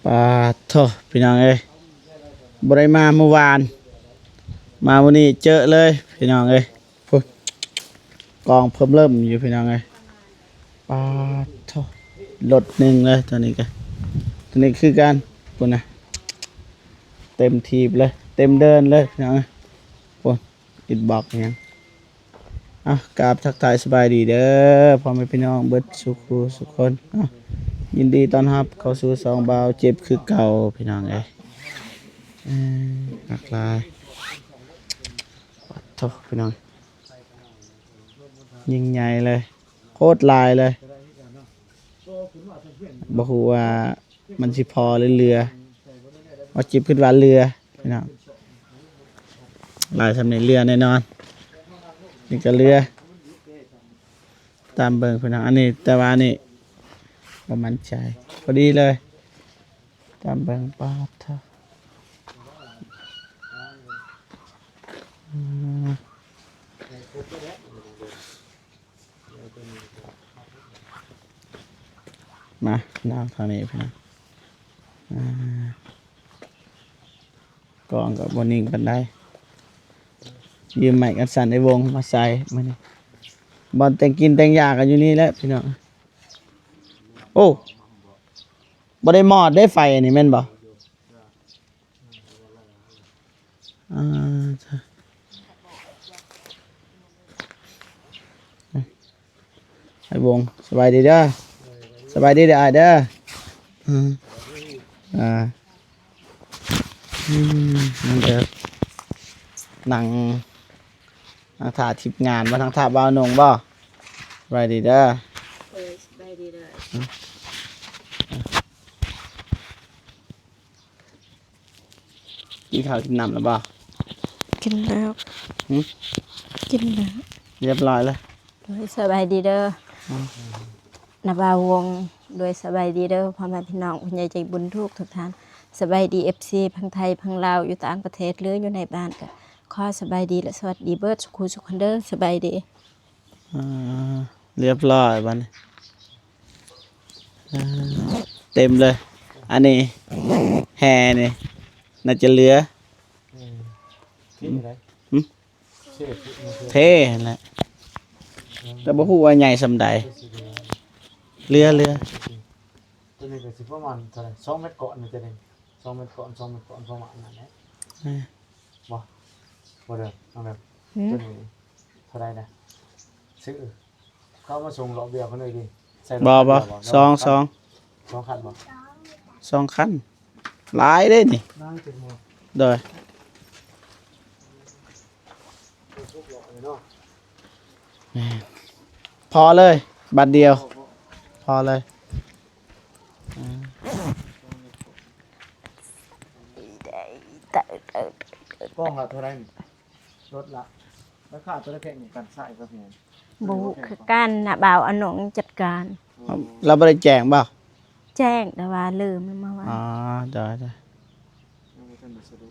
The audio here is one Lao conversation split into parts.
ປາດໂທ້ ພີ່ນ້ອງເອີຍ ບໍ່ໄດ້ມາມື້ວານ ມາມື້ນີ້ເຈີເລີຍ ພີ່ນ້ອງເອີຍ ພຸ້ນ ກອງເພີ່ມເລີ່ມຢູ່ ພີ່ນ້ອງເອີຍ ປາດໂທ້ ລົດໜຶ່ງເລີຍ ຕົວນີ້ກະ ຕົວນີ້ຄືກັນ ພຸ້ນນະ ເຕັມຖີບເລີຍ ເຕັມເດີ່ນເລີຍ ພີ່ນ້ອງເອີຍ ພຸ້ນ ອິນບັອກຫຍັງ. ເອົາ ກາບທັກທາຍສະບາຍດີເດີ ພໍ່ແມ່ພີ່ນ້ອງເບິດສູ່ຄູ່ສູ່ຄົນ ເອົາ ຍິນດີຕ້ອນຮັບເຂົ້າສູ່ຊ່ອງບ່າວເຈັບຄືເກົ່າ ພີ່ນ້ອງເອີຍ ເອີ ຮັກຫຼາຍ ປາດໂທ້ ພີ່ນ້ອງ ຍິ່ງໃຫຍ່ເລີຍ ໂຄດຫຼາຍເລີຍ ບໍ່ຮູ້ວ່າ ມັນຊິພໍຫຼືເຫຼືອ ບໍ່ຈິບຄິດວ່າເຫຼືອ ພີ່ນ້ອງ ຫຼາຍສ່ຳນີ້ເຫຼືອແນ່ນອນ ນີ້ກໍເຫຼືອ ຕາມເບິ່ງ ພີ່ນ້ອງ ອັນນີ້ ແຕ່ວ່ານີ້ບໍ່ໝັ້ນໃຈ ພໍດີເລີຍ ຕາມເບິ່ງ ປາດໂທ້ ອືມ. ມາ ນາງທາງນີ້ ພີ່ນ້ອງ ອ່າ ກ້ອງກໍບໍ່ນິ່ງປານໃດ ຢືມໄມ້ກັນສັ່ນໄອ້ວົງມາໃສ່ມື້ນີ້ ບ່ອນແຕ່ງກິນແຕ່ງຢາກກໍຢູ່ນີ້ແຫຼະ ພີ່ນ້ອງ ໂອ້ ບໍ່ໄດ້ມອດເດ້ໄຟອັນນີ້ແມ່ນບໍ່? ອ່າ ໄອ້ວົງ ສະບາຍດີເດີ ສະບາຍດີເດີອ້າຍເດີ ອືມ ອ່າ ອືມ ນັ້ນເດີ ນັ່ງ ນັ່ງຖ້າທີມງານບໍ່ ນັ່ງຖ້າບ່າວນົງບໍ່ ສະບາຍດີເດີ ເອີຍ ສະບາຍດີເດີ. ກິນເຂົ້າກິນນ້ຳແລ້ວບໍ່? ກິນແລ້ວ. ຫື? ກິນແລ້ວ ຮຽບຮ້ອຍແລ້ວ. ໂດຍ ສະບາຍດີເດີ. ອືມ ນາບ່າວວົງ ໂດຍ ສະບາຍດີເດີ ພໍ່ແມ່ພີ່ນ້ອງຜູ້ໃຫຍ່ໃຈບຸນທຸກໆທ່ານ. ສະບາຍດີ ເອັຟຊີ ທັງໄທ ທັງລາວ ຢູ່ຕ່າງປະເທດ ຫຼື ຢູ່ໃນບ້ານ ກໍຂໍສະບາຍດີ ແລະ ສະຫວັດດີເບິດສູ່ຄູ່ສູ່ຄົນເດີ. ສະບາຍດີ. ອ່າ ຮຽບຮ້ອຍບາດນີ້ ອ່າ ເຕັມເລີຍ ອັນນີ້ແຮ່ນີ້ ໜ້າຈະເຫຼືອ ເອີ ເທ່ໄດ໋ ຫຶ? ເທ່ ເທ່ ເທ່ຫັ້ນແຫຼະ ອືມ ແຕ່ບໍ່ຮູ້ວ່າໃຫຍ່ສ່ຳໃດ ເຫຼືອ ເຫຼືອ ເຫຼືອ ຕົວນີ້ກໍຊິປະມານເທົ່າໃດ ສອງແມັດກວ່ານີ້ ຕົວນີ້ ສອງແມັດກວ່າ ສອງແມັດກວ່າ ປະມານນັ້ນແຫຼະ ເອີ ບໍ່ ບໍ່ເດີ ນ້ອງເດີ ຫື? ຕົວນີ້ເທົ່າໃດນະ? ຊື້ ເຂົາເອົາມາສົ່ງລອບດຽວກັນເລີຍຕິ? ບໍ່ ບໍ່ ສອງ ສອງ ສອງຄັນບໍ່? ສອງຄັນ ຫຼາຍເດ້ນີ້ ຫຼາຍເຕັມໝົດ ໂດຍ ແມ່ນ ພໍເລີຍ ບາດດຽວ ພໍເລີຍ ອ່າ ກ້ອງລະເທົ່າໃດນີ້? ລົດລະ ລາຄາຕົວໃດແພງກວ່າກັນ ຊາຍກັບແພງ? ບໍ່ຮູ້ຄືກັນ ນ້າບ່າວອານົງຈັດການ ລາວບໍ່ໄດ້ແຈ້ງບໍ່? ແຈ້ງ ແຕ່ວ່າລືມເມື່ອວານ ອໍ ໂດຍ ໂດຍ ຍັງບໍ່ທັນໄດ້ສະຫຼຸບ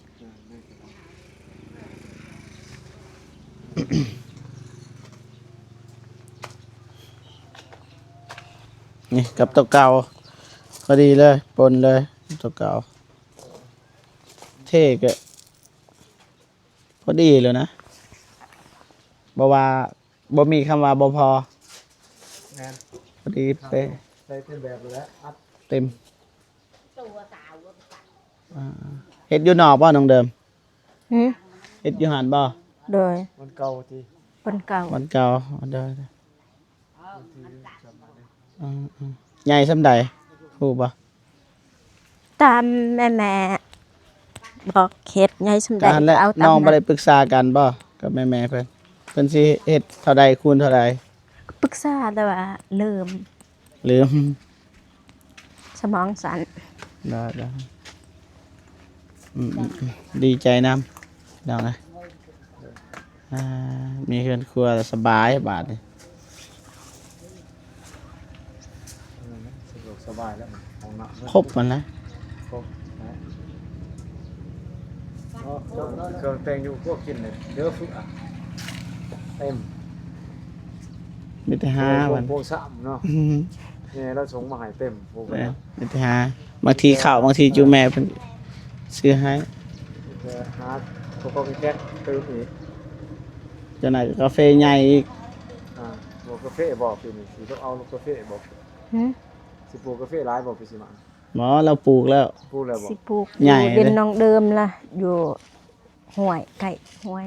ນີ້ກັບຕົວເກົ່າ ພໍດີເລີຍ ປົນເລີຍ ຕົວເກົ່າ ເທ່ກະ ພໍດີແລ້ວນະ ບໍ່ວ່າ ບໍ່ມີຄຳວ່າບໍ່ພໍ ແມ່ນ ພໍດີເປະ ໃສ່ເຕັມແບບເລີຍແຫຼະ ອັດເຕັມ ອ່າ ເຮັດຢູ່ນອກບໍ່ນ້ອງເດີມ? ຫື? ເຮັດຢູ່ຫັ້ນບໍ່? ໂດຍ ບ່ອນເກົ່າຕິ? ບ່ອນເກົ່າ ບ່ອນເກົ່າ ໂດຍ ອືມ ໃຫຍ່ສ່ຳໃດ ຮູ້ບໍ່? ຕາມແມ່ໆບອກເຮັດໃຫຍ່ສ່ຳໃດ ກໍເອົາຕາມນັ້ນ ນ້ອງບໍ່ໄດ້ປຶກສາກັນບໍ່ກັບແມ່ໆເພິ່ນ? ເພິ່ນຊິເຮັດເທົ່າໃດຄູນເທົ່າໃດ? ປຶກສາແຕ່ວ່າລືມ ລືມ ສະໝອງສັ້ນ ໄດ້ ໄດ້ ອືມ ອືມ ອືມ ດີໃຈນຳ ນ້ອງເອີຍ ອ່າ ມີເຮືອນຄົວແລ້ວສະບາຍບາດນີ້ ສະດວກສະບາຍແລ້ວ ຫ້ອງນ້ຳຄົບຫັ້ນນະ ຄົບນະ ເນາະ ເຄື່ອງແຕ່ງຢູ່ຄົວກິນນີ້ເຫຼືອເຟືອ ເຕັມ ມີແຕ່ຫາ ໂອ້ຍ ພວງ ພວງສາມເນາະ ອືມ ແມ່ລາວສົ່ງມາໃຫ້ເຕັມ ພວກ ແມ່ນ ມີແຕ່ຫາ. ບາງທີເຂົ້າ ບາງທີຈຸແມ່ເພິ່ນຊື້ໃຫ້ ແຕ່ຫາກໍກໍແກກຕື່ມອີກ ເຈົ້ານາຍກາເຟໃຫຍ່ອີກ ອ່າ ບໍ່ກາເຟບໍ່ປີນີ້ ຊິຕ້ອງເອົາກາເຟບໍ່ ຫື ຊິປູກກາເຟຫຼາຍບໍ່ປີຊິມາ ບໍ່ ລາວປູກແລ້ວ ປູກແລ້ວບໍ່ ຊິປູກ ໃຫຍ່ ຢູ່ເປັນ ເດ້ ໜອງເດີມລະ ຢູ່ຫ້ວຍ ໃກ້ຫ້ວຍ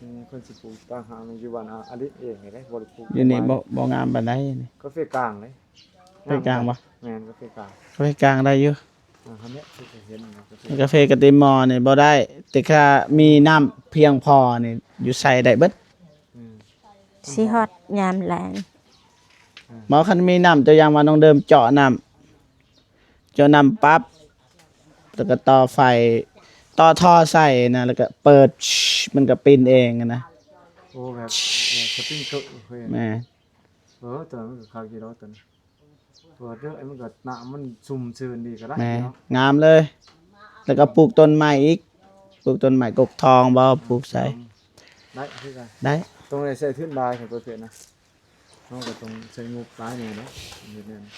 ອືມ ເພິ່ນຊິປູກຕ່າງຫາກ ຢູ່ບ້ານອາລິດເອງນີ້ເດ້ ບໍ່ໄດ້ປູກ ຢູ່ນີ້ບໍ່ ບໍ່ງາມປານໃດນີ້ ກາເຟກາງເດ້ ກາເຟກາງບໍ່ ແມ່ນ ກາເຟກາງ ກາເຟກາງໄດ້ຢູ່ ອ່າ ຫັ້ນແຫຼະ ຄືເຫັນ ກາເຟກະຕິມໍນີ້ບໍ່ໄດ້ ແຕ່ຖ້າມີນ້ຳພຽງພໍນີ້ ຢູ່ໃສໄດ້ເບິດ ອືມ ຊິຮອດຍາມແລງ ອ່າ ບໍ່ ຄັນມີນ້ຳ ຕົວຢ່າງວ່ານ້ອງເດີມເຈາະນ້ຳ ເຈາະນ້ຳປັບ ແລ້ວກໍຕໍ່ໄຟ ຕໍ່ທໍ່ໃສ່ນະ ແລ້ວກໍເປີດ ມັນກໍປິ່ນເອງນະ ໂອ້ ແບບ ເອີ ສະປຣິງເກີ ແມ່ນ ເອີ ຕອນນັ້ນມັນກໍຄັກຢູ່ດອກ ຕອນນັ້ນ ເປີດເດີ ມັນກໍ ນ້ຳມັນຊຸ່ມຊື່ນດີກໍໄດ້ ແມ່ນ ເນາະ ງາມເລີຍ ແລ້ວກໍປູກຕົ້ນໄມ້ອີກ ປູກຕົ້ນໄມ້ກົກທອງບໍ່ ປູກໃສ່ ໄດ້ຄືກັນ ໄດ້ ຕ້ອງໄດ້ໃສ່ທຶນຫຼາຍ ຄັນເປີດເພດນະ ເຮົາກໍຕ້ອງໃຊ້ງົບຫຼາຍແດ່ເນາະ ເຮັດແນວນີ້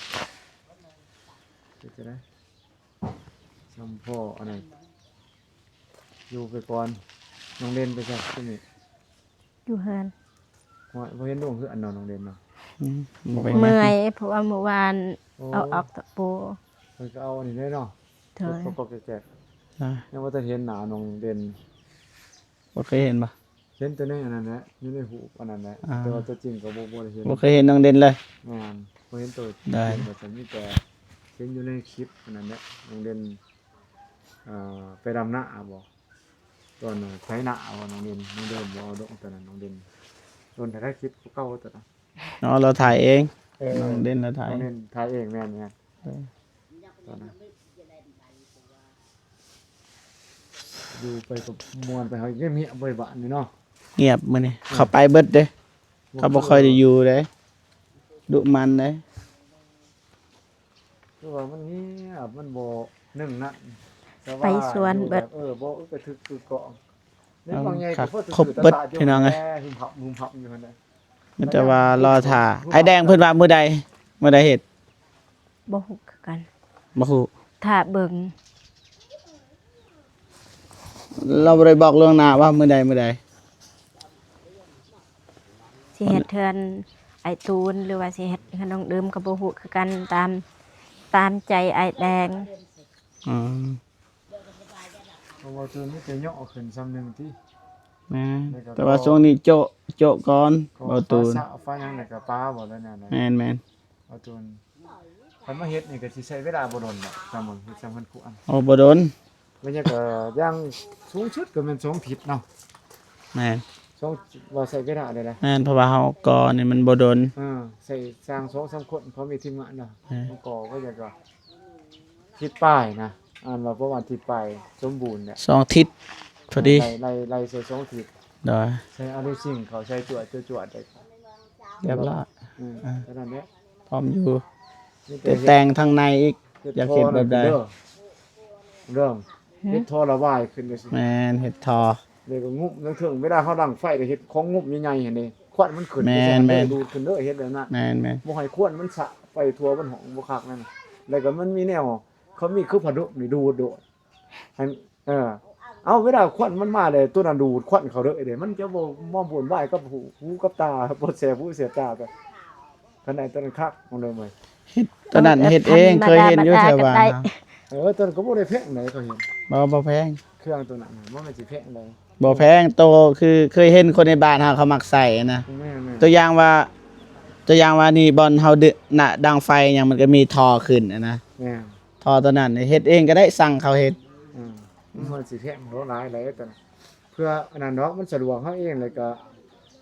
ເຮັດຈັ່ງໃດ ຊ່ຳພໍອັນນັ້ນ ຢູ່ໄປກ່ອນ ນ້ອງເດັ່ນໄປໃສ ຊຸມນີ້ ຢູ່ເຮືອນ ໂອ້ຍ ບໍ່ເຫັນລົງເຮືອນເນາະ ນ້ອງເດັ່ນເນາະ ອືມ ບໍ່ໄປ ເມື່ອຍ ເພາະວ່າມື້ວານ ໂອ້ ເອົາອອກຕະປູ ເພິ່ນກໍເອົາອັນນີ້ເລີຍເນາະ ໂດຍ ກໍກໍແກກ ອ່າ ຍັງບໍ່ທັນເຫັນໜ້ານ້ອງເດັ່ນ ບໍ່ເຄີຍເຫັນບໍ່? ເຫັນແຕ່ໃນອັນນັ້ນແຫຼະ ຢູ່ໃນຮູບອັນນັ້ນແຫຼະ ອ່າ ແຕ່ວ່າຕົວຈິງກໍບໍ່ ບໍ່ໄດ້ເຫັນ ບໍ່ເຄີຍເຫັນນ້ອງເດັ່ນເລີຍ ແມ່ນ ບໍ່ເຫັນຕົວຈິງ ກໍຈະມີແຕ່ເຫັນຢູ່ໃນຄລິບອັນນັ້ນແຫຼະ ນ້ອງເດັ່ນ ເອີ ໄປດຳນາບໍ ຕອນໄຖນາບໍ ນ້ອງເດັ່ນ ນ້ອງເດີມບໍ່ເອົາລົງ ຕອນນັ້ນນ້ອງເດັ່ນ ດົນແທ້ ຄລິບເກົ່າໆ ຕອນນັ້ນ ອໍ ລາວຖ່າຍເອງ ເອີ ນ້ອງເດັ່ນລາວຖ່າຍ ນ້ອງເດັ່ນຖ່າຍເອງ ແມ່ນໆ ເອີ ຕອນນັ້ນ ຢູ່ໄປກໍມ່ວນໄປ ເຮົາງຽບໆ ໄປບ້ານນີ້ເນາະ ງຽບມື້ນີ້ ເອີ ເຂົາໄປເບິດເດ້ ບໍ່ ເຂົາບໍ່ຄ່ອຍໄດ້ຢູ່ເດ້ ດຸໝັ່ນເດ້ ຄືວ່າມັນງຽບ ມັນບໍ່ໜຶ່ງນັ້ນ ໄປສວນເບິດ ເອີ ບໍ່ອຶກກະທຶກກຶກກ້ອງ ເອີ ບາງໃຫຍ່ກໍພໍຖື ຄົບເບິດ ພີ່ນ້ອງເອີຍ ຫຶມຫຳ ຫຶມຫຳຢູ່ຫັ້ນແຫຼະ ມີແຕ່ວ່າລໍຖ້າ ອ້າຍແດງເພິ່ນວ່າມື້ໃດ ມື້ໃດເຮັດ ບໍ່ຮູ້ຄືກັນ ບໍ່ຮູ້ ຖ້າເບິ່ງ ລາວບໍ່ໄດ້ບອກລ່ວງໜ້າວ່າມື້ໃດ ມື້ໃດ ຊິເຮັດເຮືອນອ້າຍຕູນ ຫຼືວ່າຊິເຮັດເຮືອນນ້ອງເດີມ ກໍບໍ່ຮູ້ຄືກັນ ຕາມ ຕາມໃຈອ້າຍແດງ ອືມ ເພາະວ່າເພິ່ນມີແຕ່ຍໍຂຶ້ນຊ່ຳໜຶ່ງຕິ ແມ່ນ ແຕ່ວ່າຊ່ວງນີ້ໂຈະ ໂຈະກ່ອນ ເບົາຕູນ ຝາສະຝາຫຍັງນີ້ກໍປາບໍ່ ແລ້ວແນວໃດ ແມ່ນໆ ເບົາຕູນ ຄັນມາເຮັດນີ້ກໍຊິໃຊ້ເວລາບໍ່ດົນດອກ ຊ່ຳເບິ່ງ ເຮັດຊ່ຳເຮືອນຄົວ ໂອ້ ບໍ່ດົນ ໄລຍະກໍຢ່າງສູງສຸດກໍແມ່ນສອງທິດເນາະ ແມ່ນ ສອງ ວ່າໃຊ້ເວລາໄດ້ນະ ແມ່ນ ເພາະວ່າເຮົາກໍ່ນີ້ມັນບໍ່ດົນ ເອີ ໃຊ້ຊ່າງສອງສາມຄົນ ພໍມີທີມງານນະ ແມ່ນ ມັນກໍ ກໍຢາກວ່າທິດປາຍນະ ອ່ານວ່າປະມານທິດປາຍສົມບູນແຫຼະ ສອງທິດພໍດີ ໄລ່ ໄລ່ ໄລ່ໃສ່ສອງທິດ ໂດຍ ໃສ່ອາລູຊິງເຂົ້າໃສ່ຈວດໆ ໄດ້ ຮຽບຮ້ອຍ ອືມ ອ່າ ເທົ່ານັ້ນແຫຼະ ພ້ອມຢູ່ ມີແຕ່ ແຕ່ແຕ່ງທາງໃນອີກ ຢາກເຮັດແບບໃດ ເລີ່ມ ຫືມ ເຮັດທໍ່ລະບາຍຂຶ້ນຈັ່ງຊີ້ ແມ່ນ ເຮັດທໍ່ ແລ້ວກໍງຸ້ມທາງເທິງ ເວລາເຮົາດັງໄຟກໍເຮັດຂອງງຸ້ມໃຫຍ່ໆຫັ້ນເດ້ ຄວັນມັນຂຶ້ນ ແມ່ນໆ ດູດຂຶ້ນເດີ ເຮັດແບບນັ້ນ ແມ່ນໆ ບໍ່ໃຫ້ຄວັນມັນສະໄປທົ່ວ ມັນຫ້ອງບໍ່ຄັກນັ້ນ ແລ້ວກໍມັນມີແນວ ເຂົາມີຄືຜ້າດົມນີ້ດູດໂດດ ໃຫ້ ເອີ ເອົາ ເວລາຄວັນມັນມາແລ້ວ ໂຕນັ້ນດູດຄວັນເຂົ້າເລີຍເດ້ ມັນຈະບໍ່ມາວຸ່ນວາຍກັບຫູ ຫູກັບຕາ ບໍ່ແສບຫູແສບຕາ ກໍ ຄັນໄດ້ໂຕນັ້ນຄັກ ນ້ອງເດີມເອີຍ ເຮັດໂຕນັ້ນເຮັດເອງ ເອີ ເຄີຍເຫັນຢູ່ແຖວບ້ານເຮົາ ເອີ ໂຕນັ້ນກໍບໍ່ໄດ້ແພງໃດ ເຂົາເຫັນ ບໍ່ ບໍ່ແພງ ເຄື່ອງໂຕນັ້ນບໍ່ແມ່ນຊິແພງໃດ ບໍ່ແພງ ໂຕຄືເຄີຍເຫັນຄົນໃນບ້ານເຮົາເຂົາມັກໃສ່ນະ ແມ່ນໆ ຕົວຢ່າງວ່າ ຕົວຢ່າງວ່ານີ້ ບ່ອນເຮົາດຶ ນະ ດັງໄຟຫຍັງ ມັນກໍມີທໍ່ຂຶ້ນນະ ແມ່ນ ທໍ່ໂຕນັ້ນເຮັດເອງກໍໄດ້ ສັ່ງເຂົາເຮັດ ອືມ ມັນຊິແພງຫຼາຍໃດ໋ ໂຕນັ້ນ ເພື່ອອັນນັ້ນດອກ ມັນສະດວກເຮົາເອງ ແລ້ວກໍ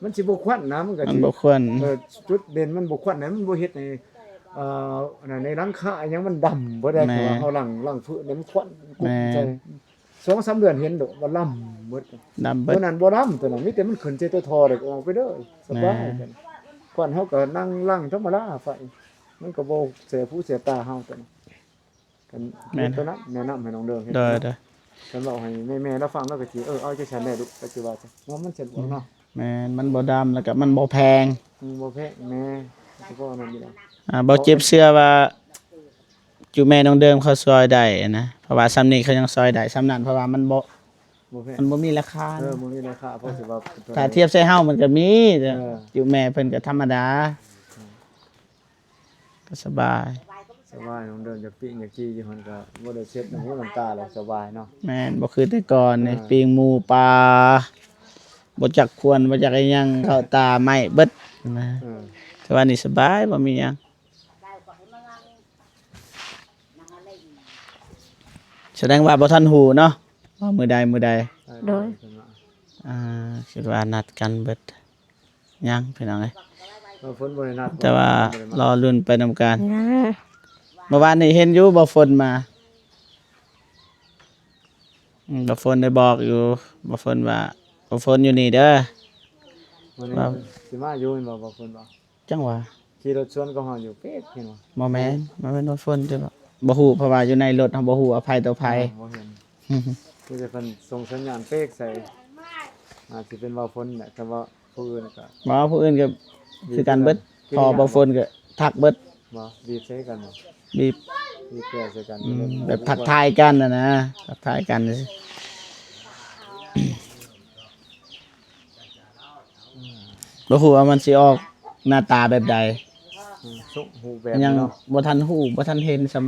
ມັນຊິບໍ່ຄວັນນະ ມັນກໍ ມັນ ຊິ ບໍ່ຄວັນ ເອີ ຈຸດເດັ່ນມັນບໍ່ຄວັນນະ ມັນບໍ່ເຮັດໃຫ້ ເອີ ອັນນັ້ນ ໃນຫຼັງຄາອີ່ຫຍັງມັນດຳເບິດໄດ໋ ແມ່ນ ຄືວ່າເຮົາຫຼັງ ຫຼັງຟືນນີ້ມັນຄວັນກຸ້ມໃສ່ ແມ່ນ ສອງສາມເດືອນເຫັນໂດດວ່າດຳເບິດ ດຳເບິດ ໂຕນັ້ນບໍ່ດຳ ໂຕນັ້ນມີແຕ່ມັນຂຶ້ນໃສ່ແຕ່ທໍ່ ແລ້ວກໍອອກໄປເລີຍ ສະບາຍ ແມ່ນ ຄວັນເຮົາກໍນັ່ງຫຼັງທຳມະດາ ໄຟ ມັນກໍບໍ່ແສບຫູແສບຕາເຮົາ ໂຕນັ້ນ ກັນ ແມ່ນ ໂຕນັ້ນແນະນຳໃຫ້ນ້ອງເດີມເຮັດ ໂດຍ ເນາະ ໂດຍ ຄັນເວົ້າໃຫ້ແມ່ໆລາວຟັງ ລາວກໍຊິ ເອີ ເອົາຈັ່ງຊັ້ນແຫຼະລູກ ກໍຊິວ່າ ວ່າມັນສະດວກເນາະ ແມ່ນ ມັນບໍ່ດຳ ແລ້ວກໍມັນບໍ່ແພງ ອືມ ບໍ່ແພງແມ່ ສະເພາະອັນນັ້ນຢູ່ແລ້ວ ອ່າ ບໍ່ເຈັບເຊື່ອວ່າ ຈຸແມ່ນ້ອງເດີມເຂົາຊ່ອຍໄດ້ນະ ເພາະວ່າຊ່ຳນີ້ເຂົາຍັງຊ່ອຍໄດ້ ຊ່ຳນັ້ນ ເພາະວ່າມັນບໍ່ ບໍ່ແພງ ມັນບໍ່ມີລາຄາ ເອີ ບໍ່ມີລາຄາ ເພາະຊິວ່າ ຖ້າທຽບໃສ່ເຮົາມັນກໍມີ ເອີ ຈຸແມ່ເພິ່ນກໍທຳມະດາ ກໍສະບາຍ ສະບາຍ ນ້ອງເດີມຢາກປີ້ງຢາກຈີ່ຢູ່ຫັ້ນກໍບໍ່ໄດ້ເຊັດນ້ຳຫູນ້ຳຕາແລ້ວ ສະບາຍເນາະ ແມ່ນ ບໍ່ຄືແຕ່ກ່ອນນີ້ ເອີ ປີ້ງໝູປ່າ ບໍ່ຈັກຄວນ ບໍ່ຈັກອີ່ຫຍັງ ເຂົ້າຕາໄໝ້ເບິດນະ ເອີ ແຕ່ວ່ານີ້ສະບາຍ ບໍ່ມີຫຍັງ ສະແດງວ່າບໍ່ທັນຮູ້ເນາະ ວ່າມື້ໃດ ມື້ໃດ ໂດຍ ອ່າ ຄິດວ່ານັດກັນເບິດ ຍັງພີ່ນ້ອງເອີຍ ເອີ ເພິ່ນບໍ່ໄດ້ນັດ ແຕ່ວ່າ ບໍ່ໄດ້ມາ ລໍລຸ້ນໄປນຳກັນ ຍັງ ເມື່ອວານນີ້ເຫັນຢູ່ ບໍ່ຝົນມາ ອືມ ບໍ່ຝົນໄດ້ບອກຢູ່ ບໍ່ຝົນວ່າ ບໍ່ຝົນຢູ່ນີ້ເດີ ມື້ນີ້ ວ່າ ຊິມາຢູ່ແມ່ນບໍ່ ບໍ່ຝົນບໍ່ ຈັ່ງຫວະ ຂີ່ລົດສວນກັບເຮົາຢູ່ເປັດເຫັນບໍ່ ບໍ່ແມ່ນ ບໍ່ແມ່ນວ່າຝົນເດີ ບໍ່ຮູ້ ເພາະວ່າຢູ່ໃນລົດເຮົາບໍ່ຮູ້ວ່າໃຜຕໍ່ໃຜ ເອີ ບໍ່ເຫັນ ມີແຕ່ເພິ່ນສົ່ງສັນຍານເປັກໃສ່ ອາດຊິເປັນວ່າຝົນແຫຼະ ຄັນວ່າຜູ້ອື່ນກໍ ບໍ່ ຜູ້ອື່ນກໍຄືກັນເບິດ ພໍບໍ່ຝົນກໍທັກເບິດ ບໍ່ ບີບໃສ່ກັນບໍ່ ບີບ ບີບແກໃສ່ກັນ ອືມ ແບບທັກທາຍກັນຫັ້ນນະ ທັກທາຍກັນ ບໍ່ຮູ້ວ່າມັນຊິອອກໜ້າຕາແບບໃດ ອືມ ຊຸກຮູບແບບ ຍັງ ເນາະ ບໍ່ທັນຮູ້ ບໍ່ທັນເຫັນຊ້ຳ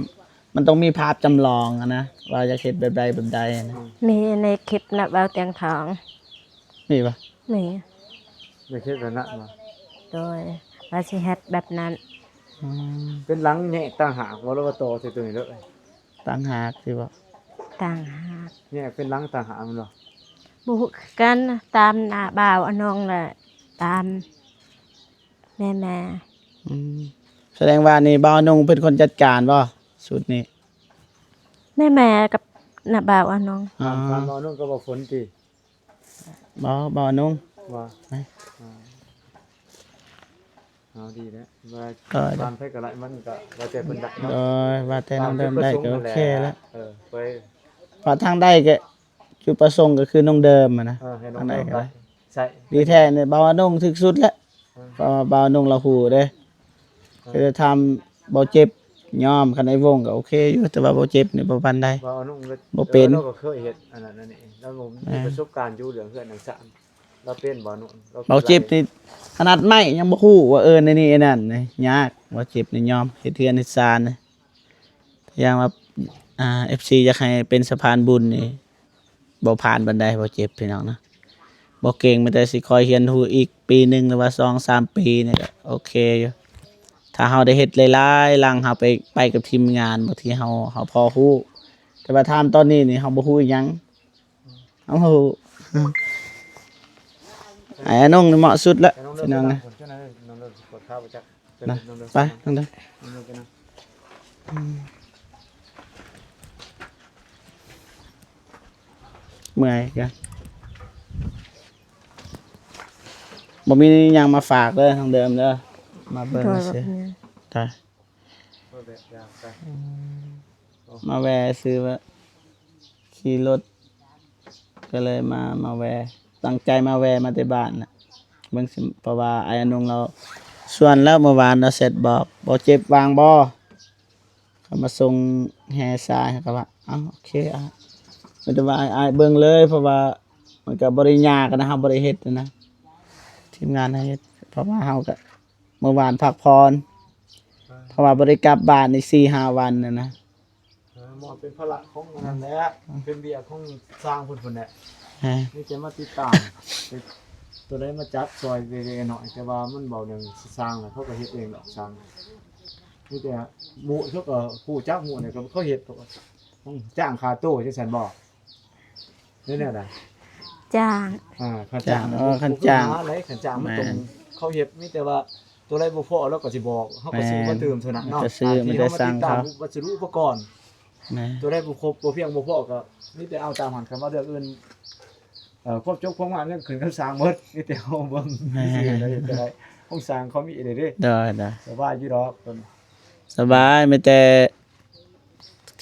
ມັນຕ້ອງມີພາບຈຳລອງຫັ້ນນະ ວ່າຢາກເຮັດແບບໃດແບບໃດຫັ້ນນະ ອືມ ມີໃນຄລິບນະ ເວົ້າຕຽງທອງ ມີບໍ່? ມີ ຢາກເຮັດແບບນັ້ນບໍ່? ໂດຍ ວ່າຊິເຮັດແບບນັ້ນ ອືມ ເປັນຫຼັງແຍກຕ່າງຫາກບໍ່ ຫຼືວ່າຕໍ່ໃສ່ໂຕນີ້ເລີຍ? ຕ່າງຫາກຊິບໍ່? ຕ່າງຫາກ ແຍກເປັນຫຼັງຕ່າງຫາກແມ່ນບໍ່? ບໍ່ຮູ້ຄືກັນ ຕາມນ້າບ່າວອານົງ ແລະ ຕາມແມ່ໆ ອືມ ສະແດງວ່ານີ້ບ່າວອານົງເປັນຄົນຈັດການບໍ່ ຊຸດນີ້? ແມ່ໆ ກັບນ້າບ່າວອານົງ ອາ ຖາມບ່າວອານົງກັບບ່າວຝົນຕິ? ບໍ່ ບ່າວອານົງ ບໍ່ ອາ ເອົາດີແລ້ວ ວ່າ ເອີ ບ້ານໃຜກໍໄດ້ ມັນກໍແລ້ວແຕ່ເພິ່ນໄດ້ເນາະ ໂດຍ ວ່າແຕ່ນ້ອງເດີມໄດ້ກໍໂອເຄແລ້ວ ເອີ ໄປ ວ່າທາງໃດກໍ ຈຸດປະສົງກໍຄືນ້ອງເດີມຫັ້ນນະ ເອີ ໃຫ້ນ້ອງເດີມໄປ ທາງໃດກໍໄດ້ ໃຊ່ ດີແທ້ນີ້ບ່າວອານົງຖືກສຸດແລ້ວ ເອີ ເພາະວ່າບ່າວອານົງລາວຮູ້ເດ້ ເອີ ກໍຈະຖາມບ່າວເຈັບຍອມ ຄັນໄອ້ວົງກໍໂອເຄຢູ່ ແຕ່ວ່າບ່າວເຈັບນີ້ບໍ່ປານໃດ ບ່າວອານົງ ບໍ່ເປັນ ເອີ ລາວກໍເຄີຍເຮັດອັນນັ້ນອັນນີ້ ລາວມີປະສົບການຢູ່ເລື່ອງເຮືອນຫຼັງຊານ ລາວເປັນບ່າວອານົງ ລາວ ບ່າວເຈັບນີ້ຂະໜາດໄມ້ຍັງບໍ່ຮູ້ວ່າເອີ້ນອັນນີ້ອັນນັ້ນ ຍາກ ບ່າວເຈັບນີ້ຍອມເຮັດເຮືອນເຮັດຊານ ຢ່າງວ່າ ອ່າ ເອັຟຊີ ຢາກໃຫ້ເປັນສະພານບຸນນີ້ ບໍ່ຜ່ານປານໃດ ບໍ່ເຈັບ ພີ່ນ້ອງນະ ບໍ່ເກັ່ງ ມີແຕ່ຊິຄອຍຮຽນຮູ້ອີກປີໜຶ່ງ ຫຼືວ່າສອງສາມປີນີ້ກໍໂອເຄຢູ່ ຖ້າເຮົາໄດ້ເຮັດຫຼາຍໆຫຼັງ ເຮົາໄປ ໄປກັບທີມງານ ບາງທີເຮົາ ເຮົາພໍຮູ້ ແຕ່ວ່າຖາມຕອນນີ້ນີ້ ເຮົາບໍ່ຮູ້ອີ່ຫຍັງ ເອົາ ອ້າຍອານົງນີ້ເໝາະສຸດລະ ພີ່ນ້ອງເອີຍ ໄປນ້ອງເດີ ເມື່ອຍກະ ບໍ່ມີຫຍັງມາຝາກເດີ ນ້ອງເດີມເດີ ມາເບິ່ງ ໂດຍ ຊື່ ບໍ່ມີ ໄປ ອືມ ມາແວ່ຊື່ວ່າ ຂີ່ລົດ ກໍເລີຍມາ ມາແວ່ ຕັ້ງໃຈມາແວ່ມາແຕ່ບ້ານນະ ເບິ່ງຊິ ເພາະວ່າອ້າຍອານົງລາວຊວນແລ້ວ ເມື່ອວານລາວແຊັດບອກ ບໍ່ເຈັບວ່າງບໍ່ ເຂົາມາສົ່ງແຮ່ຊາຍ ເຮົາກໍວ່າ ເອົ້າ ໂອເຄ ອ້າຍ ມີແຕ່ວ່າອ້າຍເບິ່ງເລີຍ ເພາະວ່າມັນກໍບໍ່ໄດ້ຍາກນະ ເຮົາບໍ່ໄດ້ເຮັດນະ ທີມງານເຮົາເຮັດ ເພາະວ່າເຮົາກໍ ເມື່ອວານພັກຜ່ອນ ເພາະວ່າບໍ່ໄດ້ກັບບ້ານນີ້ສີ່ຫ້າວັນແລ້ວນະ ເອີ ໝໍເປັນພາລະຂອງອັນນັ້ນແຫຼະ ເປັນວຽກຂອງຊ່າງເພິ່ນພຸ້ນແຫຼະ ມີແຕ່ມາຕິດຕາມ ໂຕໃດມາຈັດຊ່ອຍເລັກໆນ້ອຍໆ ແຕ່ວ່າມັນເວົ້າເລື່ອງຊ່າງ ເຂົາກໍເຮັດເອງດອກຊ່າງ ມີແຕ່ໝູ່ເຂົາກໍຮູ້ຈັກໝູ່ນີ້ ເຂົາເຮັດ ຈ້າງຄ່າໂຕ ຈັ່ງຊັ້ນບໍ່? ເຮັດແນວໃດ? ຈ້າງ ອ່າ ຄັນຈ້າງ ຈ້າງ ເອີ ຄັນຈ້າງ ບໍ່ຄືຫາໄດ໋ ຄັນຈ້າງມັນຕ້ອງ ແມ່ນ ເຂົາເຮັດ ມີແຕ່ວ່າໂຕໃດບໍ່ພໍລາວກໍຊິບອກ ເຮົາກໍຊື້ ແມ່ນ ມາຕື່ມເທົ່ານັ້ນເນາະ ກໍຊື້ ອ່າ ມີແຕ່ສັ່ງເຂົາ ທີ່ເຮົາມາຕິດຕາມວັດສະດຸອຸປະກອນ ແມ່ນ ໂຕໃດບໍ່ຄົບ ບໍ່ພຽງ ບໍ່ພໍກໍມີແຕ່ເອົາຕາມຫັ້ນ ຄັນວ່າເລື່ອງອື່ນ ເອີ ຄວາມຈົບຄວາມງາມຍັງຂຶ້ນກັບຊ່າງໝົດ ມີແຕ່ເຮົາເບິ່ງ ແມ່ນ ຊື່ໆ ເຮັດຈັ່ງໃດ ຂອງຊ່າງເຂົາມີເດ້ ໂດຍໆ ສະບາຍຢູ່ດອກ ສະບາຍ ມີແຕ່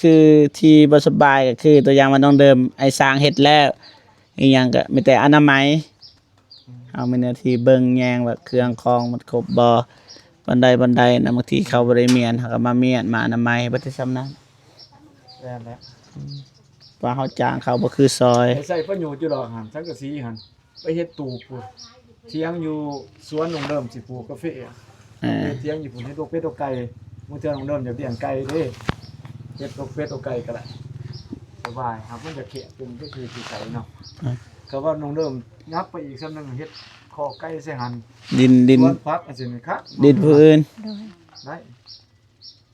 ຄືທີ່ບໍ່ສະບາຍກໍຄື ຕົວຢ່າງວ່ານ້ອງເດີມ ໄອ້ຊ່າງເຮັດແລ້ວ ອີ່ຫຍັງກໍມີແຕ່ອະນາໄມ ເຮົາມີໜ້າທີ່ເບິ່ງແຍງວ່າເຄື່ອງຂອງມັນຄົບບໍ່ ບັນໄດ ບັນໄດນະ ບາງທີເຂົາບໍ່ໄດ້ມ້ຽນ ເຮົາກໍມາມ້ຽນ ມາອະນາໄມ ເບິດແຕ່ສ່ຳນັ້ນ. ແມ່ນແຫຼະ ອືມ ວ່າເຮົາຈ້າງເຂົາບໍ່ຄືຊອຍ. ໃຊ້ປະໂຫຍດຢູ່ດອກຫັ້ນ ສັງກະສີຫັ້ນ ໄປເຮັດຕູບພຸ້ນ ຖຽງຢູ່ສວນນ້ອງເດີມຊິປູກກາເຟ ເອີ ໄປເຮັດຖຽງຢູ່ພຸ້ນ ເຮັດອອກເປັດອອກໄກ່. ບາງເທື່ອນ້ອງເດີມຢາກລ້ຽງໄກ່ເດ້ ເຮັດອອກເປັດອອກໄກ່ກໍໄດ້ ສະບາຍ. ຫາກມັນຈະແຄບ ເປັນ ເປັນທີ່ທີ່ໄກເນາະ. ອືມ ກໍວ່ານ້ອງເດີມຍັບໄປອີກສ່ຳໜຶ່ງ ເຮັດຄອກໄກ່ໃສ່ຫັ້ນ ດິນ ດິນ ສວນຜັກ ອັນຊີ້ນຄັກ ດິນຜູ້ອື່ນ ໂດຍ ໄດ້.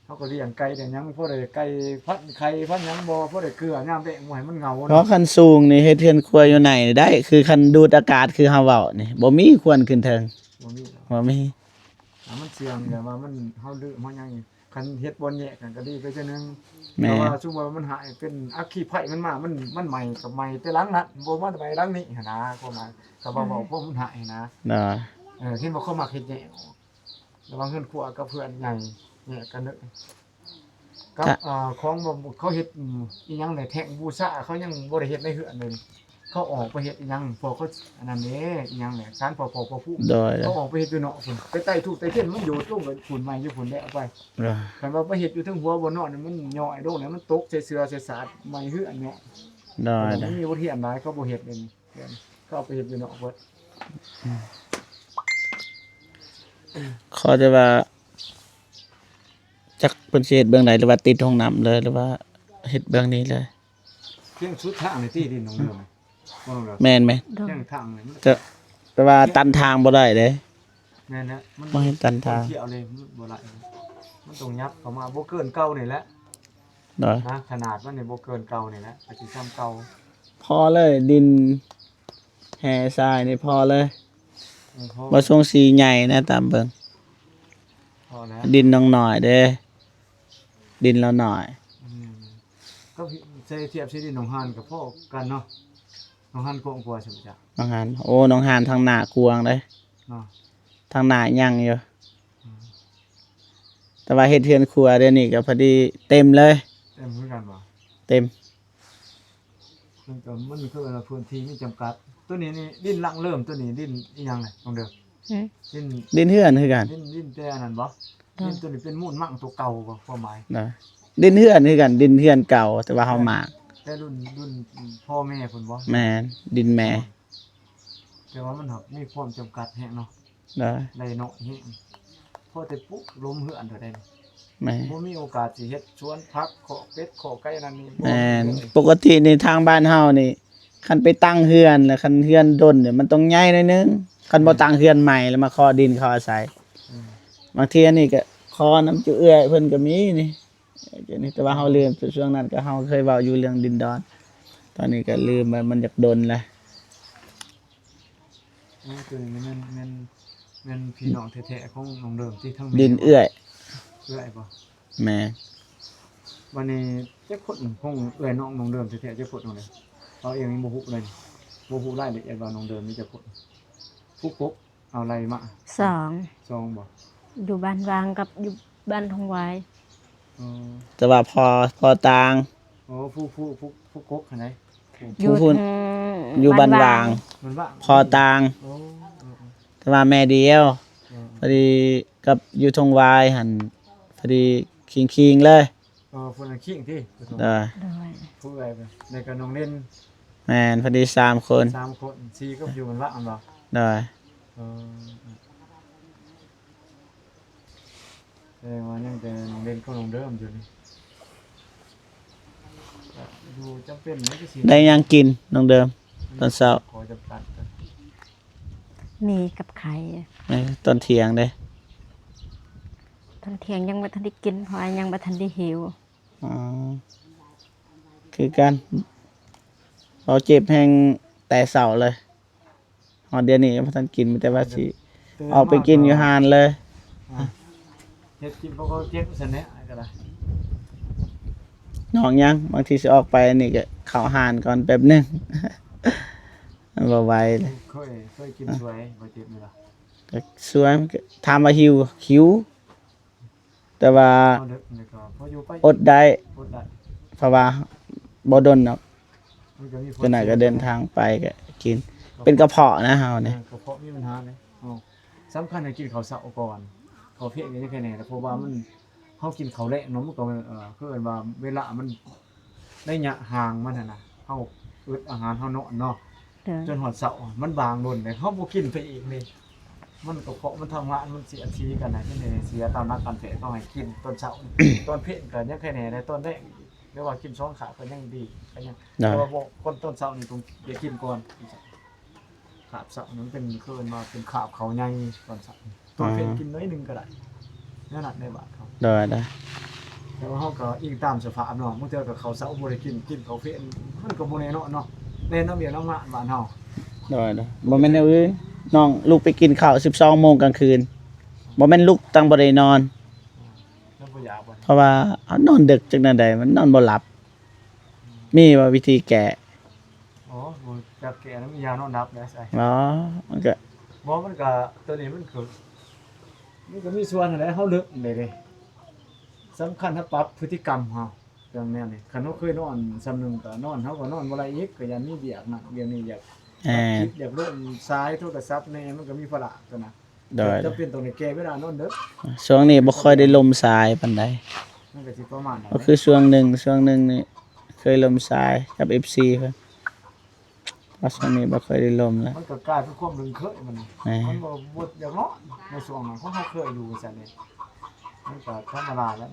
ເຮົາກໍລ້ຽງໄກ່ໄດ້ຫຍັງ ພໍໄດ້ໄກ່ພັນໄຂ່ພັນຫຍັງບໍ່ ພໍໄດ້ເກືອຍາມແລ້ງບໍ່ໃຫ້ມັນເຫງົາ ເພາະເນາະ. ຄັນສູງນີ້ເຮັດເຮືອນຄົວຢູ່ໃນໄດ້ ຄືຄັນດູດອາກາດຄືເຮົາເວົ້ານີ້ ບໍ່ມີຄວນຂຶ້ນເທິງ ບໍ່ມີດອກ ບໍ່ມີ. ອ່າ ມັນສ່ຽງແບບວ່າມັນ ເຮົາລືມເຮົາຫຍັງ ຄັນເຮັດບ່ອນແຍກກັນກໍດີໄປເທື່ອໜຶ່ງ. ແມ່ນ ແຕ່ວ່າສົມມຸດວ່າມັນຫາຍເປັນອັກຄີໄຟມັນມາ ມັນ ມັນໄໝ້ກໍໄໝ້ແຕ່ຫຼັງນັ້ນ ບໍ່ມາໄໝ້ຫຼັງນີ້ຫັ້ນນະ ຄວາມໝາຍ ກໍເວົ້າ ອືມ ເວົ້າພວກມັນຫາຍຫັ້ນນະ. ເອີ ເຫັນບໍ່ ເຂົາມັກເຮັດແຍກອອກ ລະຫວ່າງເຮືອນຄົວກັບເຮືອນໃຫຍ່ແຍກກັນເດີ. ກັບ ກະ ອ່າ ຂອງ ເຂົາເຮັດ ອືມ ອີ່ຫຍັງແຫຼະ ແທ່ງບູຊາ ເຂົາຍັງບໍ່ໄດ້ເຮັດໃນເຮືອນເລີຍ. ເຂົາອອກໄປເຮັດອີ່ຫຍັງ ພວກເຂົາ ອັນນັ້ນເດ້ ອີ່ຫຍັງແຫຼະ ສານພໍ່ພໍ່ພະພູມ ໂດຍ ເຂົາອອກໄປເຮັດຢູ່ນອກພຸ້ນ ໄປໄຕ້ທູບໄຕ້ທຽນ ມັນຢູ່ຕົງກັນພຸ້ນ ໄໝ້ຢູ່ພຸ້ນແຫຼະ ໄປ. ໂດຍ ຄັນວ່າໄປເຮັດຢູ່ເທິງຫົວບ່ອນນອນ ມັນຍ້ອຍລົງແລ້ວ ມັນຕົກໃສ່ເສື້ອໃສ່ສາດ ໄໝ້ເຮືອນເນາະ. ໂດຍ ມັນມີບົດຮຽນຫຼາຍ ເຂົາບໍ່ເຮັດເດ ເຂົາເອົາໄປເຮັດຢູ່ນອກເບິດ. ອືມ ຂໍແຕ່ວ່າ ຈັກເພິ່ນຊິເຮັດເບື້ອງໃດ ຫຼືວ່າຕິດຫ້ອງນ້ຳເລີຍ ຫຼືວ່າເຮັດເບື້ອງນີ້ເລີຍ. ພຽງສຸດທາງນີ້ຕິ ດິນນ້ອງເດີມ ບໍ່ນ້ອງເດີມ? ແມ່ນໆ ໂດຍ ພຽງທາງນີ້ ແຕ່ ແຕ່ວ່າຕັນທາງບໍ່ໄດ້ເດ້. ແມ່ນແຫຼະ ມັນ ບໍ່ໃຫ້ຕັນທາງ ຄົນທ່ຽວເລີຍ ມັນບໍ່ໄດ້ ມັນຕ້ອງຫຍັບເຂົ້າມາ ບໍ່ເກີນເກົ່ານີ້ແຫຼະ. ໂດຍ ນະ ຂະໜາດມັນນີ້ບໍ່ເກີນເກົ່ານີ້ແຫຼະ ກໍຊິສ່ຳເກົ່າ. ພໍເລີຍ ດິນແຮ່ຊາຍນີ້ພໍເລີຍ. ເອີ ພໍ ບໍ່ຊົງສີໃຫຍ່ນະ ຕາມເບິ່ງ ພໍແລ້ວ ດິນນ້ອງນ້ອຍເດ້ ດິນລາວນ້ອຍ. ອືມ ກໍໃສ່ທຽບໃສ່ດິນໜອງຫານກໍພໍກັນເນາະ ໜອງຫານກວ້າງກວ່າຊັ້ນຈ້ະ ໜອງຫານ ໂອ້ ໜອງຫານທາງໜ້າກວ້າງເດ້ເນາະ ທາງໜ້າຍັງຢູ່. ອືມ ແຕ່ວ່າເຮັດເຮືອນຄົວດຽວນີ້ກໍພໍດີເຕັມເລີຍ. ເຕັມຄືກັນບໍ່? ເຕັມ. ມັນກໍ ມັນຄືວ່າພື້ນທີ່ມີຈຳກັດ. ຕົວນີ້ນີ້ດິນຫຼັງເລີ່ມ ຕົວນີ້ດິນອີ່ຫຍັງແຫຼະນ້ອງເດີມ? ຫືມ? ດິນ ດິນເຮືອນຄືກັນ. ດິນ ດິນແຕ່ອັນນັ້ນບໍ່? ໂດຍ ດິນຕົວນີ້ເປັນມູນມັງຕົວເກົ່າບໍ່ ຄວາມໝາຍ? ໂດຍ ດິນເຮືອນຄືກັນ ດິນເຮືອນເກົ່າ ແຕ່ວ່າເຮົາໝາກ ແຕ່ລຸ້ນ ລຸ້ນພໍ່ແມ່ພຸ້ນບໍ່? ແມ່ນ ດິນແມ່. ແຕ່ວ່າມັນຫາກມີຄວາມຈຳກັດແຮງເນາະ. ໄດ້ ໄດ້ໜ້ອຍແຮງ ພໍແຕ່ປຸກລົມເຮືອນເທົ່າໃດ. ແມ່ນ ບໍ່ມີໂອກາດຊິເຮັດສວນຜັກ ຄອກເປັດ ຄອກໄກ່ ອັນນັ້ນນີ້ ແມ່ນ ບໍ່ມີເລີຍ. ປົກກະຕິນີ້ທາງບ້ານເຮົານີ້ ຄັນໄປຕັ້ງເຮືອນ ແລ້ວຄັນເຮືອນດົນນີ້ ມັນຕ້ອງໃຫຍ່ໜ້ອຍໜຶ່ງ ຄັນບໍ່ ແມ່ນ ຕັ້ງເຮືອນໃໝ່ ແລ້ວມາຂໍດິນເຂົາອາໄສ. ອືມ ບາງເທື່ອນີ້ກໍຂໍນຳຈຸເອື້ອຍເພິ່ນກໍມີນີ້ ແຕ່ວ່າເຮົາລືມ ຊ່ວງນັ້ນກໍເຮົາເຄີຍເວົ້າຢູ່ເລື່ອງດິນດອນ ຕອນນີ້ກໍລືມ ມັນ ມັນຢາກດົນແລ້ວ. ໂອ້ ຕົວນີ້ແມ່ນ ແມ່ນ ແມ່ນພີ່ນ້ອງແທ້ໆຂອງນ້ອງເດີມຕິ ທັງແມ່ ດິນເອື້ອຍ ເອື້ອຍບໍ່? ແມ່ນ. ບັດນີ້ຈັກຄົນຂອງເອື້ອຍນ້ອງນ້ອງເດີມແທ້ໆ ຈັກຄົນນ້ອງເດີມ? ເຮົາເອງຍັງບໍ່ຮູ້ເລີຍ ບໍ່ຮູ້ລາຍລະອຽດວ່ານ້ອງເດີມມີຈັກຄົນ ຜູ້ປົກ ເອົາໄລ່ມາ ສອງ ສອງບໍ່? ຢູ່ບ້ານຫວ່າງກັບຢູ່ບ້ານທົ່ງຫວາຍ. ອໍ ແຕ່ວ່າພໍ່ ພໍ່ຕ່າງ. ໂອ້ ຜູ້ ຜູ້ ຜູ້ ຜູ້ກົກຫັ້ນໃດ? ຢູ່ ຜູ້ ຢູ່ບ້ານຫວ່າງ ບ້ານຫວ່າງ ພໍ່ຕ່າງ. ໂອ້ ເອີໆ ແຕ່ວ່າແມ່ດຽວ. ເອີໆ ພໍດີກັບຢູ່ທົ່ງຫວາຍຫັ້ນ ພໍດີຄີງໆເລີຍ. ເອີ ເພິ່ນນະຄີງຕິ ໂດຍ ໂດຍ ຜູ້ເອື້ອຍ ແລ້ວກໍນ້ອງເລນ. ແມ່ນ ພໍດີສາມຄົນ ສາມຄົນ ສີ່ກໍຢູ່ບ້ານຫວ່າງແມ່ນບໍ່? ໂດຍ ເອີ ແຕ່ວ່າຍັງແຕ່ນ້ອງເລນກັບນ້ອງເດີມຢູ່ນີ້ ກໍຢູ່ຈຳເປັນ ໄດ້ຫຍັງກິນນ້ອງເດີມ ຕອນເຊົ້າ? ຂໍຈຳກັດ ມີກັບໄຂ່. ເອີ ຕອນທ່ຽງເດ້? ຕອນທ່ຽງຍັງບໍ່ທັນໄດ້ກິນ ເພາະວ່າຍັງບໍ່ທັນໄດ້ຫິວ. ອໍ ຄືກັນ ເຮົາເຈັບແຮງແຕ່ເຊົ້າເລີຍ ຮອດດຽວນີ້ຍັງບໍ່ທັນກິນ ມີແຕ່ວ່າຊິອອກໄປກິນຢູ່ຮ້ານເລີຍ. ອ່າ ເຮັດກິນບໍ່ກໍເຈັບຊັ້ນແຫຼະ ກໍໄດ້ ນ້ອງຍັງ ບາງທີຊິອອກໄປນີ້ກໍເຂົ້າຮ້ານກ່ອນແປັບໜຶ່ງ ມັນບໍ່ໄຫວເລີຍ. ເຄີຍ ເຄີຍກິນສວຍບໍ່ເຈັບນີ້ລະ? ກໍສວຍ ຖາມວ່າຫິວ ຫິວ ແຕ່ວ່າ ເອົາເດີ ແລ້ວກໍພໍຢູ່ໄປ ອົດໄດ້ ອົດໄດ້ ເພາະວ່າບໍ່ດົນດອກ ມັນກໍມີຜົນ ເປັນຫຍັງກໍເດີນທາງໄປກໍກິນ ເປັນກະເພາະນະເຮົານີ້ ເອີ ກະເພາະມີບັນຫາເດ້. ອໍ ສຳຄັນໃຫ້ກິນເຂົ້າເຊົ້າກ່ອນ ເຂົ້າພຽງກໍຍັງແຄ່ແນ່ແຫຼະ ເພາະວ່າມັນ ເຮົາກິນເຂົ້າແລງເນາະ ມັນກໍ ເອີ ຄືເອີ້ນວ່າເວລາມັນ ໄລຍະຫ່າງມັນຫັ້ນນະ ເຮົາອຶດອາຫານເຮົານອນເນາະ ໂດຍ ຈົນຮອດເຊົ້າ ມັນບາງໂດນເດ້ ເຮົາບໍ່ກິນໄປອີກນີ້ ມັນກະເພາະມັນທຳງານ ມັນເສຍດສີກັນນະ ມັນເສຍຕາມຫຼັກການແພດ ເຂົາໃຫ້ກິນຕອນເຊົ້າ ຕອນເພງກໍຍັງແຄ່ແນ່ແຫຼະ ຕອນແລງຫຼືວ່າກິນສອງຄາບກໍຍັງດີ ກໍຍັງ ໂດຍ ແຕ່ວ່າບໍ່ ຄົນຕອນເຊົ້ານີ້ຕ້ອງໄດ້ກິນກ່ອນ ຄາບເຊົ້ານັ້ນເປັນ ເອີ້ນວ່າເປັນຄາບເຂົ້າໃຫຍ່ຕອນເຊົ້າ ຕອນເພງ ອືມ ກິນໜ້ອຍໜຶ່ງກໍໄດ້ ແນວນັ້ນໃນບ້ານເຮົາ ໂດຍ ໂດຍ ແຕ່ວ່າເຮົາກໍອີງຕາມສະພາບເນາະ ບາງເທື່ອກໍເຂົ້າເຊົ້າບໍ່ໄດ້ກິນ ກິນເຂົ້າເພງ ມັນກໍບໍ່ແນ່ນອນເນາະ ແນນຳວຽກນຳງານບ້ານເຮົາ ໂດຍ ໂດຍ ບໍ່ແມ່ນແນວອື່ນ ນ້ອງລຸກໄປກິນເຂົ້າສິບສອງໂມງກາງຄືນ ບໍ່ແມ່ນລຸກຕັ້ງບໍ່ໄດ້ນອນ ແລ້ວບໍ່ຢາກບໍ່ ເພາະວ່າເຮົານອນດຶກ ຈັ່ງແນວໃດມັນນອນບໍ່ຫຼັບ ມີບໍ່ວິທີແກ້? ອໍ ບໍ່ຈັກແກ້ນຳ ມີຢານອນຫຼັບແຫຼະ ໃສ່ ອໍ ມັນກະ ບໍ່ ມັນກະ ໂຕນີ້ມັນກະ ມັນກະມີສ່ວນຫັ້ນແຫຼະ ເຮົາເລິກໄດ້ເດ້ ສຳຄັນເຮົາປັບພຶດຕິກຳເຮົາ ເລື່ອງແນວນີ້ ຄັນເຮົາເຄີຍນອນສ່ຳໜຶ່ງກະນອນ ເຮົາກະນອນບໍ່ໄດ້ອີກ ກະຢ້ານມີວຽກນັ້ນວຽກນີ້ ຢາກ ເອີ ຕັດຄລິບ ຢາກລົງສາຍໂທລະສັບແດ່ ມັນກະມີພາລະໂຕນັ້ນ ໂດຍ ຈຳເປັນຕ້ອງໄດ້ແກ້ເວລານອນເດີກ ຊ່ວງນີ້ບໍ່ຄ່ອຍໄດ້ລົມສາຍປານໃດ ມັນກະຊິປະມານນັ້ນ ກໍຄືຊ່ວງໜຶ່ງ ຊ່ວງໜຶ່ງນີ້ເຄີຍລົມສາຍກັບເອັບຊີເພິ່ນ ວ່າຊ່ວງນີ້ບໍ່ຄ່ອຍໄດ້ລົມແລ້ວ ມັນກໍກາຍເປັນຄວາມລຶ້ງເຄີຍມັນ ແມ່ນ ມັນບໍ່ ບໍ່ຢາກນອນໃນຊ່ວງນັ້ນ ຂອງເຮົາເຄີຍຢູ່ຈັ່ງຊັ້ນເດ້ ມັນກໍທຳມະດາແລ້ວ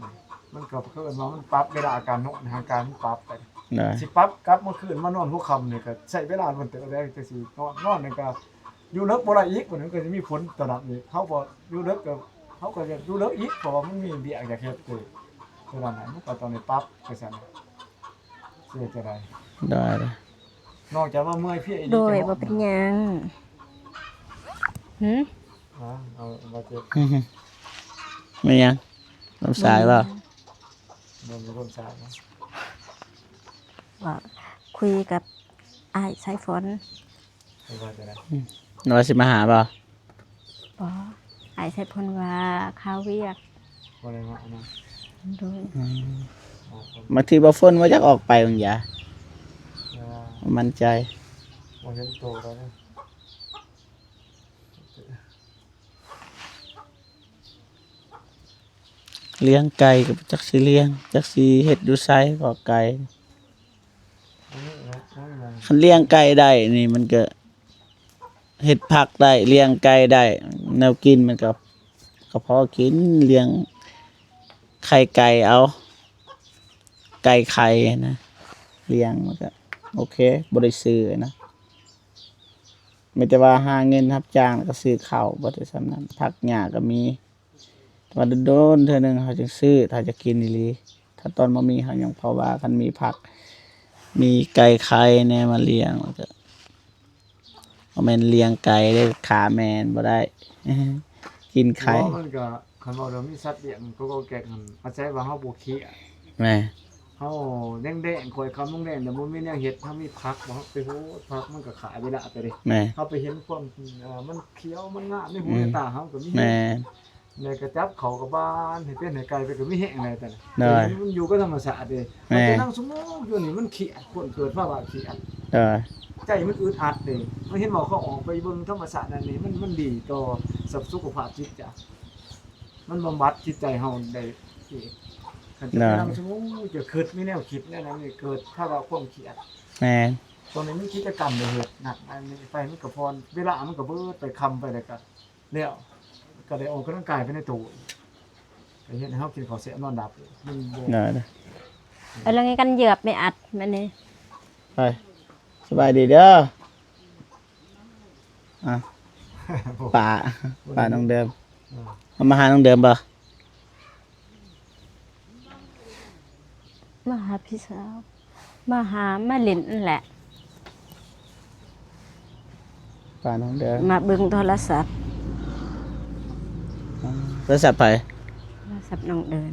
ມັນກໍເອີ້ນວ່າມັນປັບເວລາການນອນ ຮ່າງກາຍມັນປັບໄປ ໂດຍ ຊິປັບກັບມາຄືນມານອນຫົວຄ່ຳນີ້ກໍໃຊ້ເວລາດົນເຕີບແລ້ວ ຈັ່ງຊິນອນ ນອນນີ້ກໍ ຢູ່ເລິກບໍ່ໄດ້ອີກ ມັນກໍຈະມີຜົນຕໍ່ນັ້ນອີກ ເຮົາບໍ່ຢູ່ເລິກກໍ ເຮົາກໍຢາກຢູ່ເລິກອີກ ເພາະວ່າມັນມີວຽກຢາກເຮັດຢູ່ ເທົ່ານັ້ນແຫຼະ ມັນກໍຕ້ອງໄດ້ປັບໄປຊັ້ນ ຊິເຮັດຈັ່ງໃດ ໄດ້ ນອກຈາກວ່າເມື່ອຍເພຍອີ່ຫຼີ ໂດຍ ຈະນອນ ບໍ່ເປັນຫຍັງ ຫື ຮະ ເອົາ ບາດເຈັບ ແມ່ນຫຍັງ? ລົມສາຍບໍ່? ບໍ່ມີລົມສາຍນະ ວ່າຄຸຍກັບອ້າຍສາຍຝົນ ເພິ່ນວ່າຈັ່ງໃດ? ອືມ ວ່າຊິມາຫາບໍ່? ບໍ່ ອ້າຍສາຍຝົນວ່າຄາວຽກ ບໍ່ໄດ້ມານະ ໂດຍ ອືມ ບາງທີບໍ່ຝົນວ່າຢາກອອກໄປບາງຢ່າ ແຕ່ວ່າ ໝັ້ນໃຈ ບໍ່ເຫັນໂຕແລ້ວເດ້ ລ້ຽງໄກ່ກໍບໍ່ຈັກຊິລ້ຽງ ຈັກຊິເຮັດຢູ່ໃສ ເພາະໄກ່ ອັນນີ້ນະ ອັນນີ້ນະ ຄັນລ້ຽງໄກ່ໄດ້ນີ້ ມັນກໍເຮັດຜັກໄດ້ ລ້ຽງໄກ່ໄດ້ ແນວກິນມັນກໍ ກໍພໍກິນ ລ້ຽງໄຂ່ໄກ່ເອົາ ໄກ່ໄຂ່ນະ ລ້ຽງມັນກໍໂອເຄ ບໍ່ໄດ້ຊື້ນະ ມີແຕ່ວ່າຫາເງິນຮັບຈ້າງ ແລ້ວກໍຊື້ເຂົ້າ ເບິດແຕ່ສ່ຳນັ້ນ ຜັກຫຍ້າກໍມີ ແຕ່ວ່າດົນໆເທື່ອໜຶ່ງເຮົາຈຶ່ງຊື້ ຖ້າຈະກິນອີ່ຫຼີ ຖ້າຕອນບໍ່ມີເຮົາຍັງພໍວ່າ ຄັນມີຜັກ ມີໄກ່ໄຂ່ແດ່ມາລ້ຽງ ແລ້ວກໍ ບໍ່ແມ່ນລ້ຽງໄກ່ເດ້ ຂ້າແມ່ນບໍ່ໄດ້ ກິນໄຂ່ ບໍ່ ມັນກໍ ຄັນເວົ້າເລື່ອງມີສັດລ້ຽງ ກໍ ກໍແກກຫັ້ນ ອາໄສວ່າເຮົາບໍ່ຄຽດ ແມ່ນ ເຮົາແດງໆ ຂ້ອຍຄຳແດງໆ ແລ້ວບໍ່ມີແນວເຮັດ ເຮົາມີຜັກບໍ່ ເຮົາໄປໂຫດຜັກ ມັນກໍຂາຍເວລາໄປເດ້ ແມ່ນ ເຮົາໄປເຫັນຄວາມ ເອີ ມັນຂຽວ ມັນງາມໃນຫູ ແມ່ນ ໃນຕາເຮົາກໍມີ ແມ່ນ ແລ້ວກໍຈັບເຂົ້າກັບບ້ານ ໃຫ້ເປັນໃຫ້ໄກ່ໄປກໍມີແຮງແລ້ວ ໂດຍ ແຕ່ມັນຢູ່ກັບທຳມະຊາດເດ້ ແມ່ນ ມັນຈະນັ່ງສະໝອງຢູ່ນີ້ ມັນຄຽດ ຄົນເກີດພາວະຄຽດ ໂດຍ ໃຈມັນອຶດອັດເດ້ ມັນເຫັນວ່າເຂົາອອກໄປເບິ່ງທຳມະຊາດນັ້ນນີ້ ມັນ ມັນດີຕໍ່ສະ ສຸຂະພາບຈິດໃຈ ມັນບຳບັດຈິດໃຈເຮົາໄດ້ອີກ ຄັນຈະໄປນັ່ງສະໝອງ ຈະຄິດ ມີແນວຄິດແນວນັ້ນນີ້ ເກີດພາວະຄວາມຄຽດ ແມ່ນ ຕອນນີ້ມີກິດຈະກຳໄດ້ເຮັດ ນັ້ນ ອັນນີ້ໄປ ມັນກໍຜ່ອນ ເວລາມັນກໍເບີດໄປ ຄ່ຳໄປ ແລ້ວກໍ ແລ້ວກໍໄດ້ອອກກຳລັງກາຍໄປໃນໂຕ ກໍເຮັດໃຫ້ເຮົາກິນເຂົ້າແຊບນອນຫຼັບ ມັນບໍ່ ໄດ້ ໄປລະ ກັນເຫຍື້ອບໄມ່ອັດມື້ນີ້ ໄປ ສະບາຍດີເດີ ອ່ະ ປ້າ ປ້ານ້ອງເດີມ ເອີ ເຮົາມາຫານ້ອງເດີມບໍ່? ມາຫາພີ່ສາວ ມາຫາ ມາຫຼິ້ນນັ້ນແຫຼະ ປ້ານ້ອງເດີມ ມາເບິ່ງໂທລະສັບ ອໍ ໂທລະສັບໃຜ? ໂທລະສັບນ້ອງເດີມ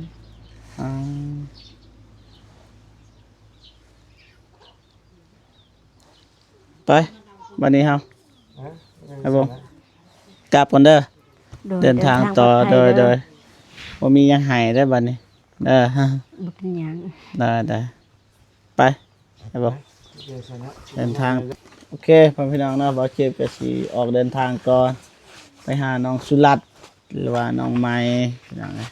ອໍ ໄປ ບັດນີ້ເຮົາ ເອີ ໄປບໍ່ ກັບກ່ອນເດີ ໂດຍ ເດີນທາງຕໍ່ ເດີນທາງປອດໄພເດີ ໂດຍ ໂດຍ ບໍ່ມີຫຍັງໃຫ້ເດີບັດນີ້ ເອີ ບໍ່ເປັນຫຍັງ ໄດ້ ໄດ້ ໄປ ໄປບໍ່ ເດີນທາງ ໂອເຄ ພໍ່ແມ່ພີ່ນ້ອງເນາະ ບ່າວເຈັບກໍຊິອອກເດີນທາງກ່ອນ ໄປຫານ້ອງສຸລັດ ຫຼືວ່ານ້ອງໃໝ່ພີ່ນ້ອງເອີຍ.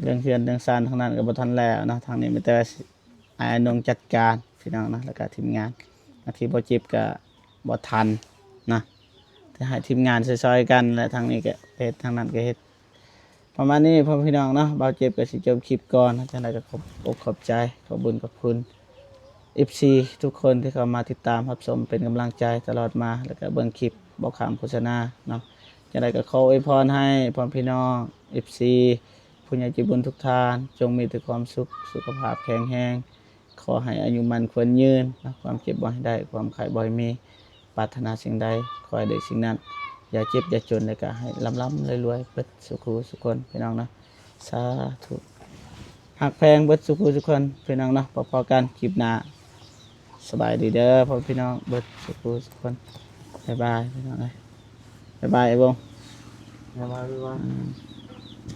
ເລື່ອງເຮືອນເລື່ອງຊານທາງນັ້ນກໍບໍ່ທັນແລ້ວເນາະ, ທາງນີ້ມີແຕ່ອ້າຍອານົງຈັດການພີ່ນ້ອງເນາະ ແລ້ວກໍທີມງານ. ທີ່ບໍ່ຈິບກໍບໍ່ທັນນະ ແຕ່ໃຫ້ທີມງານຊ່ອຍໆກັນ ແລະ ທາງນີ້ກໍເຮັດ ທາງນັ້ນກໍເຮັດ ປະມານນີ້ພໍ່ແມ່ພີ່ນ້ອງເນາະ. ບ່າວເຈັບກໍຊິຈົບຄລິບກ່ອນ, ຈັ່ງໃດກໍຂອບອົກຂອບໃຈ ຂອບບຸນຂອບຄຸນ ເອັຟຊີ ທຸກຄົນທີ່ເຂົ້າມາຕິດຕາມຮັບຊົມເປັນກຳລັງໃຈຕະຫຼອດມາ ແລ້ວກໍເບິ່ງຄລິບບໍ່ຂ້າມໂຄສະນາເນາະ. ຈັ່ງໃດກໍຂໍອວຍພອນໃຫ້ພໍ່ແມ່ພີ່ນ້ອງ ເອັຟຊີ ຜູ້ໃຫຍ່ໃຈບຸນທຸກທ່ານ ຈົ່ງມີແຕ່ຄວາມສຸກ ສຸຂະພາບແຂງແຮງ, ຂໍໃຫ້ອາຍຸໝັ້ນຂວັນຍືນເນາະ, ຄວາມເຈັບບໍ່ໃຫ້ໄດ້ ຄວາມໄຂ້ບໍ່ໃຫ້ມີ, ປາດຖະໜາສິ່ງໃດຂໍໃຫ້ໄດ້ສິ່ງນັ້ນ, ຢ່າເຈັບຢ່າຈົນ ແລ້ວກໍໃຫ້ລ່ຳໆລວຍໆເບິດສູ່ຄູ່ສູ່ຄົນ ພີ່ນ້ອງເນາະ. ສາທຸ. ຮັກແພງເບິດສູ່ຄູ່ສູ່ຄົນ ພີ່ນ້ອງເນາະ. ພໍ້ໆກັນຄລິບໜ້າ. ສະບາຍດີເດີພໍ່ແມ່ພີ່ນ້ອງເບິດສູ່ຄູ່ສູ່ຄົນ. ບາຍບາຍ ພີ່ນ້ອງເອີຍ. ບາຍບາຍ ອ້າຍວົງ. ບາຍບາຍ ບາຍບາຍ. ອືມ.